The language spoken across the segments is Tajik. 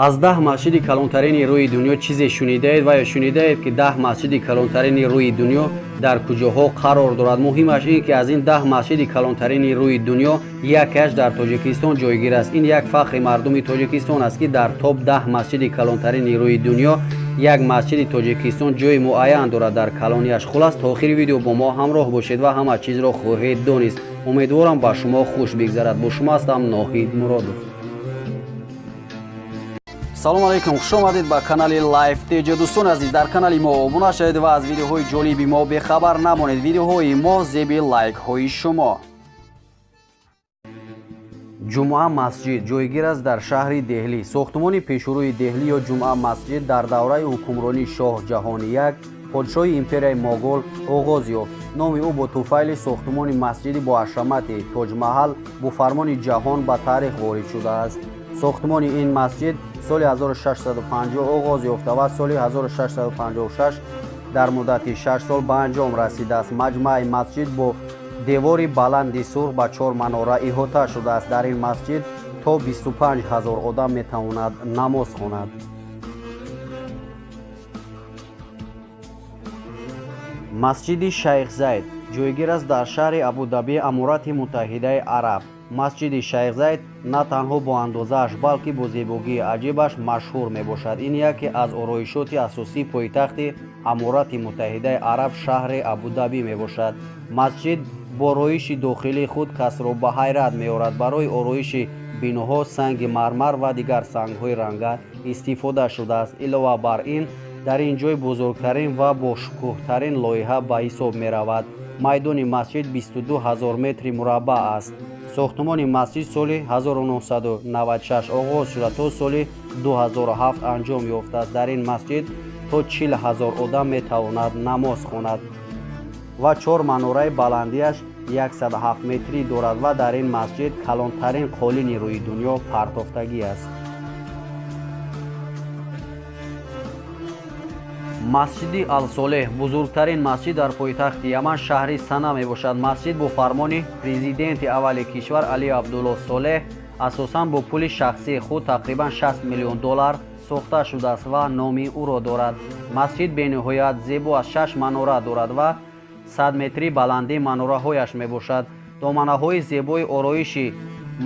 Аз 10 масҷиди калонтарини рӯи дунё чизе шунидаед ва ё шунидаед, ки 10 масҷиди калонтарини рӯи дунё дар куҷоҳо қарор дорад? Муҳимаш ин, ки аз ин 10 масҷиди калонтарини рӯи дунё якеаш дар Тоҷикистон ҷойгир аст. Ин як фахри мардуми Тоҷикистон аст, ки дар топ 10 масҷиди калонтарини рӯи дунё як масҷиди Тоҷикистон ҷои муайян дорад дар калонияш. Хулас, то охири видео бо мо ҳамроҳ бошед ва ҳама чизро хоҳед донист. Умедворам, ба шумо хуш бигзарад. Бо шумо ҳастам Ноҳид Муродов. Салом алейкум, хуш омадед ба канали Life TJ. Дӯстони азиз, дар канали мо обуна шавед ва аз видеоҳои ҷолиби мо бехабар намонед. Видеоҳои мо зеби лайкҳои шумо. Ҷумъа масҷид ҷойгир аст дар шаҳри Деҳлӣ. Сохтмони пешрӯи Деҳлӣ ё Ҷумъа масҷид дар давраи ҳукмронии Шоҳ Ҷаҳони як, подшоҳи империяи Моғол, оғоз ёфт. Номи ӯ бо туфайли сохтмони масҷиди боҳашамати Тоҷмаҳал бо фармони ҷаҳон ба таърих ворид шудааст. Сохтмони ин масҷид соли 1650 оғоз ёфта ва соли 1656 дар муддати 6 сол ба анҷом расидааст. Маҷмӯаи масҷид бо девори баланди сурх ба 4 манора иҳота шудааст. Дар ин масҷид то 25 ҳазор одам метавонад намоз хонад. Масҷиди Шайх Зайд ҷойгир аст дар шаҳри Абудаби, Аморати Муттаҳидаи Араб. Масҷиди Шайх Зайд на танҳо бо андозааш, балки бо зебогии аҷибаш машҳур мебошад. Ин яке аз ороишоти асосии пойтахти Аморати Муттаҳидаи Араб, шаҳри Абудаби мебошад. Масҷид бо ороиши дохилии худ касро ба ҳайрат меорад. Барои ороиши биноҳо санги мармар ва дигар сангҳои ранга истифода шудааст. Илова бар ин, дар ин ҷой бузургтарин ва бошукӯҳтарин лоиҳа ба ҳисоб меравад. Майдони масҷид 22 ҳазор метри мураббаъ аст. Сохтмони масҷид соли 1996 оғоз шуда, то соли 2007 анҷом ёфтааст. Дар ин масҷид то 40 ҳазор одам метавонад намоз хонад ва 4 манораи баландиаш 107 метрӣ дорад ва дар ин масҷид калонтарин қолини рӯи дунё партофтагӣ аст. Масҷиди Алсолеҳ бузургтарин масҷид дар пойтахти Яман, шаҳри Сана мебошад. Масҷид бо фармони президенти аввали кишвар Али Абдулло Солеҳ асосан бо пули шахсии худ тақрибан 60 миллион доллар сохта шудааст ва номи ӯро дорад. Масҷид бениҳоят зебо аз 6 манора дорад ва 100 метрӣ баландии манораҳояш мебошад. Доманаҳои зебои ороиши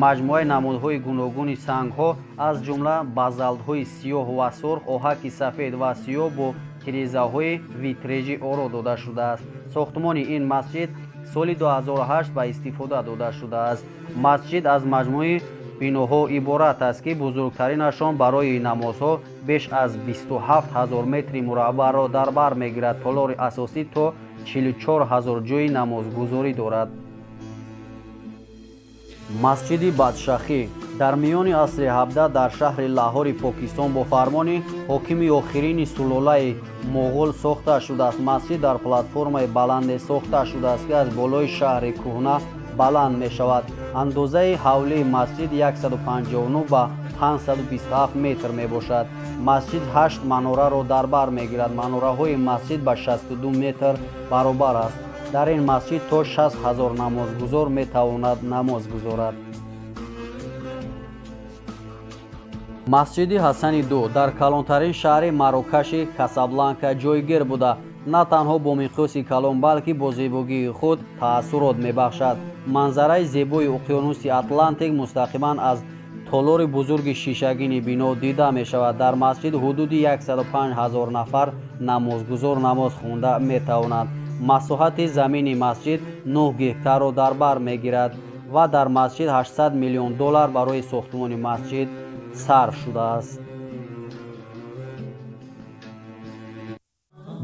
маҷмӯаи намудҳои гуногуни сангҳо, аз ҷумла базалтҳои сиёҳ ва сурх, оҳаки сафед ва сиёҳ бо тирезаҳои витрежӣ оро дода шудааст. Сохтмони ин масҷид соли 2008 ба истифода дода шудааст. Масҷид аз маҷмӯи биноҳо иборат аст, ки бузургтаринашон барои намозҳо беш аз 27 ҳазор метри мураббаъро дар бар мегирад. Толори асосӣ то 44 ҳазор ҷои намозгузорӣ дорад. Масҷиди Бадшахӣ дар миёни асри 17 дар шаҳри Лаҳори Покистон бо фармони ҳокими охирини сулолаи Моғул сохта шудааст. Масҷид дар платформаи баланде сохта шудааст, ки аз болои шаҳри кӯҳна баланд мешавад. Андозаи ҳавлии масҷид 159 ба 527 метр мебошад. Масҷид 8 манораро дар бар мегирад. Манораҳои масҷид ба 62 метр баробар аст. Дар ин масҷид то 60 ҳазор намозгузор метавонад намоз гузорад. Масҷиди Ҳасани ду дар калонтарин шаҳри Марокаши Касабланка ҷойгир буда, на танҳо бо миқёси калон, балки бо зебогии худ таассурот мебахшад. Манзараи зебои уқёнуси Атлантик мустақиман аз толори бузурги шишагини бино дида мешавад. Дар масҷид ҳудуди 105 ҳазор нафар намозгузор намоз хонда метавонанд. Масоҳати замини масҷид 9 гектарро дар бар мегирад ва дар масҷид 800 миллион доллар барои сохтмони масҷид сарф шудааст.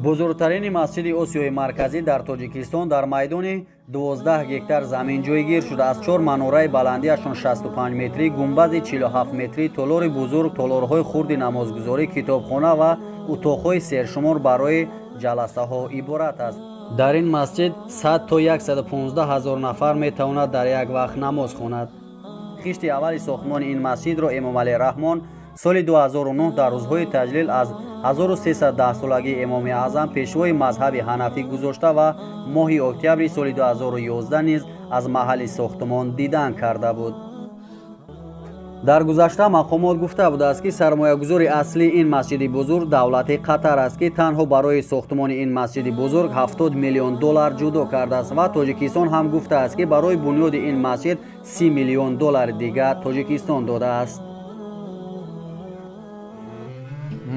Бузургтарини масҷиди Осиёи Марказӣ дар Тоҷикистон дар майдони 12 гектар замин ҷойгир шуда, аз 4 манораи баландиашон 65 метрӣ, гунбази 47 метрӣ, толори бузург, толорҳои хурди намозгузорӣ, китобхона ва утоқҳои сершумор барои ҷаласаҳо иборат аст. Дар ин масҷид 100 то 115 ҳазор нафар метавонад дар як вақт намоз хонад. Хишти аввали сохтмони ин масҷидро Эмомалӣ Раҳмон соли 2009 дар рӯзҳои таҷлил аз 1310-солагии Эмоми Аъзам, пешвои мазҳаби ҳанафӣ, гузошта ва моҳи октябри соли 2011 низ аз маҳалли сохтмон дидан карда буд. Дар гузашта мақомот гуфта будааст, ки сармоягузори аслии ин масҷиди бузург давлати Қатар аст, ки танҳо барои сохтмони ин масҷиди бузург 70 миллион доллар ҷудо кардааст ва Тоҷикистон ҳам гуфтааст, ки барои бунёди ин масҷид 30 миллион доллари дигар Тоҷикистон додааст.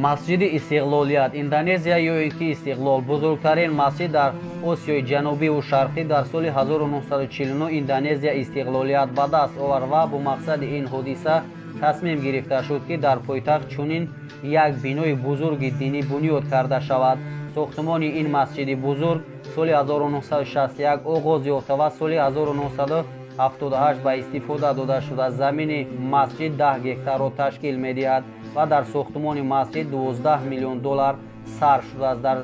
Масҷиди Истиқлолият Индонезия ё ин ки Истиқлол бузургтарин масҷид дар Осиёи Ҷанубиву Шарқӣ. Дар соли 1949 Индонезия истиқлолият ба даст овард ва бо мақсади ин ҳодиса тасмим гирифта шуд, ки дар пойтахт чунин як бинои бузурги динӣ бунёд карда шавад. Сохтмони ин масҷиди бузург соли 1961 оғоз ёфта ва соли 1978 ба истифода дода шуда. Замини масҷид 10 гектарро ташкил медиҳад ва дар сохтмони масҷид 12 миллион доллар сарф шудааст. Дар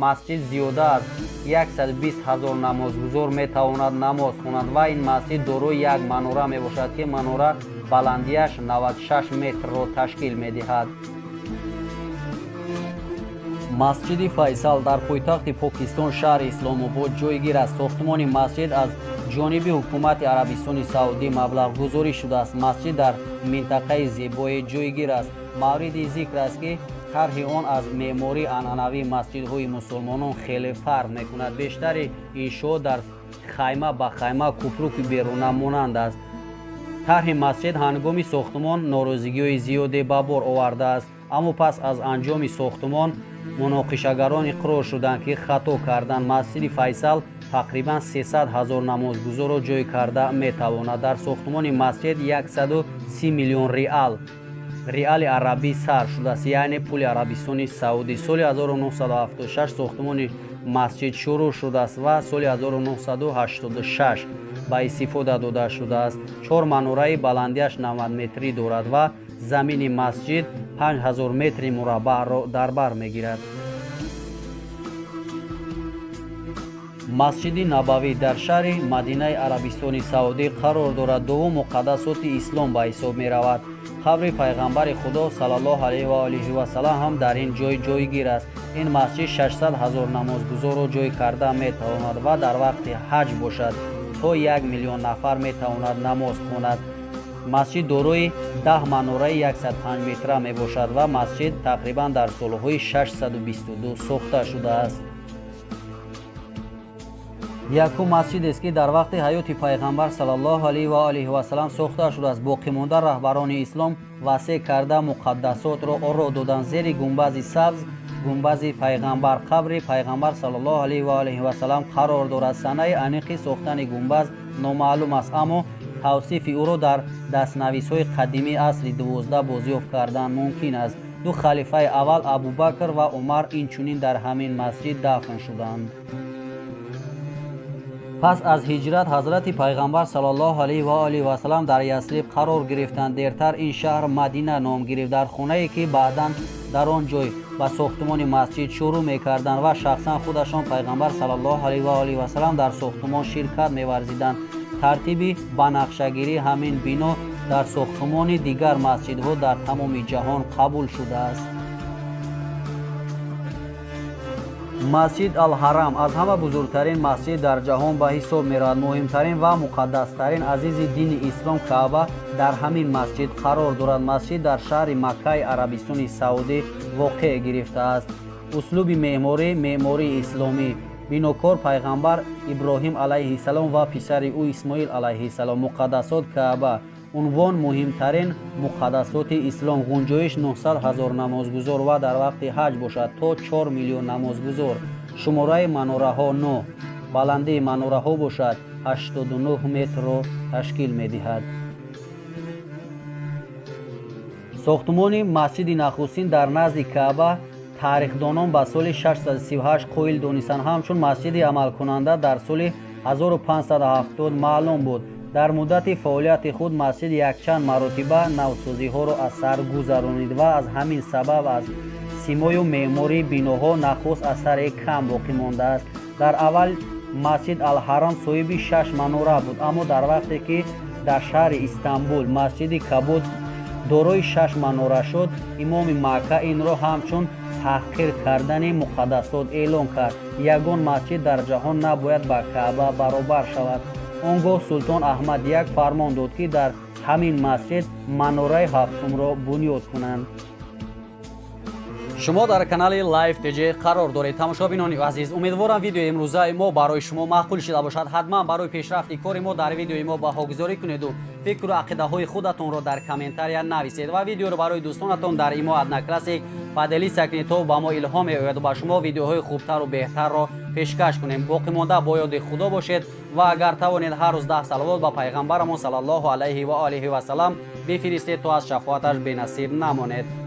масҷид зиёда аз 120 ҳазор намозгузор метавонад намоз хонад ва ин масҷид дорои як манора мебошад, ки манора баландиаш 96 метрро ташкил медиҳад. Масҷиди Файсал дар пойтахти Покистон шаҳри Исломобод ҷойгир аст. Сохтмони масҷид аз ҷониби ҳукумати Арабистони Саудӣ маблағгузорӣ шудааст. Масҷид дар минтақаи зебое ҷойгир аст. Мавриди зикр аст, ки тарҳи он аз меъмории анъанавии масҷидҳои мусулмонон хеле фарқ мекунад. Бештари иншоот дар хайма ба хайма купруки беруна монанд аст. Тарҳи масҷид ҳангоми сохтмон норозигиҳои зиёде ба бор овардааст, аммо пас аз анҷоми сохтмон муноқишагарон иқрор шуданд, ки хато карданд. Масҷиди Файсал тақрибан 300 ҳазор намозгузорро ҷой карда метавонад. Дар сохтмони масҷид 130 миллион реали арабӣ сарф шудааст, яъне пули Арабистони Саудӣ. Соли 1976 сохтмони масҷид шурӯъ шудааст ва соли 1986 ба истифода дода шудааст. 4 манораи баландиаш 90 метрӣ дорад ва замини масҷид 5000 метри мураббаъро дар бар мегирад. Масҷиди Набавӣ дар шаҳри Мадинаи Арабистони Саудӣ қарор дорад. Дуввум муқаддасоти ислом ба ҳисоб меравад. Қабри пайғамбари Худо саллаллоҳу алайҳи ва олиҳи васаллам ҳам дар ин ҷой ҷойгир аст. Ин масҷид 600 ҳазор намозгузорро ҷой карда метавонад ва дар вақти ҳаҷ бошад то 1 миллион нафар метавонад намоз хонад. Масҷид дорои 10 манораи 105 метра мебошад ва масҷид тақрибан дар солҳои 622 сохта шудааст. Якум масҷидест, ки дар вақти ҳаёти пайғамбар саллаллоҳу алайҳи ва олиҳи васаллам сохта шудааст. Боқимонда раҳбарони ислом васеъ карда муқаддасотро оро доданд. Зери гунбази сабз гунбази пайғамбар қабри пайғамбар саллаллоҳу алайҳи ва олиҳи васаллам қарор дорад. Санаи аниқи сохтани гунбаз номаълум аст, аммо тавсифи ӯро дар дастнависҳои қадимии асри 12 бозёфт кардан мумкин аст. Ду халифаи аввал Абубакр ва Умар инчунин дар ҳамин масҷид дафн шуданд. Пас аз ҳиҷрат ҳазрати пайғамбар саллаллоҳу алайҳи ва олиҳи васаллам дар Ясриб қарор гирифтанд. Дертар ин шаҳр Мадина ном гирифт. Дар хонае, ки баъдан дар он ҷой ба сохтмони масҷид шурӯъ мекарданд ва шахсан худашон пайғамбар саллаллоҳу алайҳи ва олиҳи васаллам дар сохтмон ширкат меварзиданд. Тартиби банақшагирии ҳамин бино дар сохтмони дигар масҷидҳо дар тамоми ҷаҳон қабул шудааст. Масҷид Алҳарам аз ҳама бузургтарин масҷид дар ҷаҳон ба ҳисоб меравад. Муҳимтарин ва муқаддастарин азизи дини ислом Каъба дар ҳамин масҷид қарор дорад. Масҷид дар шаҳри Маккаи Арабистони Саудӣ воқеъ гирифтааст. Услуби меъморӣ меъмории исломӣ. Бинокор пайғамбар Иброҳим алайҳиссалом ва писари ӯ Исмоил алайҳиссалом. Муқаддасот Каъба унвон муҳимтарин муқаддасоти ислом. Гунҷоиш 900 ҳазор намозгузор ва дар вақти ҳаҷ бошад то 4 миллион намозгузор. Шумораи манораҳо 9, баландии манораҳо бошад 89 метрро ташкил медиҳад. Сохтмони масҷиди нахустин дар назди Каъба таърихдонон ба соли 638 қоил донистанд. Ҳамчун масҷиди амалкунанда дар соли 1570 маълум буд. Дар муддати фаъолияти худ масҷид якчанд маротиба навсозиҳоро аз сар гузаронид ва аз ҳамин сабаб аз симою меъмории биноҳо нахуст асаре кам боқӣ мондааст. Дар аввал масҷид Алҳарам соҳиби 6 манора буд, аммо дар вақте ки дар шаҳри Истанбул масҷиди Кабуд дорои 6 манора шуд, имоми Макка инро ҳамчун таҳқир кардани муқаддасот эълон кард. Ягон масҷид дар ҷаҳон набояд ба Каъба баробар шавад. Он гоҳ султон Аҳмад як фармон дод, ки дар ҳамин масҷид манораи ҳафтумро бунёд кунанд. Шумо дар канали Live TJ қарор доред. Тамошобинони азиз, умедворам видеои имрӯзаи мо барои шумо маъқул шуда бошад. Ҳатман барои пешрафти кори мо дар видеои мо баҳогузорӣ кунеду фикру ақидаҳои худатонро дар комментария нависед ва видеоро барои дӯстонатон дар имо, Одноклассник поделиться кунед, то ба мо илҳом меояду ба шумо видеоҳои хубтару беҳтарро пешкаш кунем. Боқӣ монда бо ёди Худо бошед ва агар тавонед, ҳар рӯз 10 салавот ба пайғамбарамон, саллаллоҳу алайҳи ва олиҳи васалам, бифиристед, то аз шафоаташ бенасиб намонед.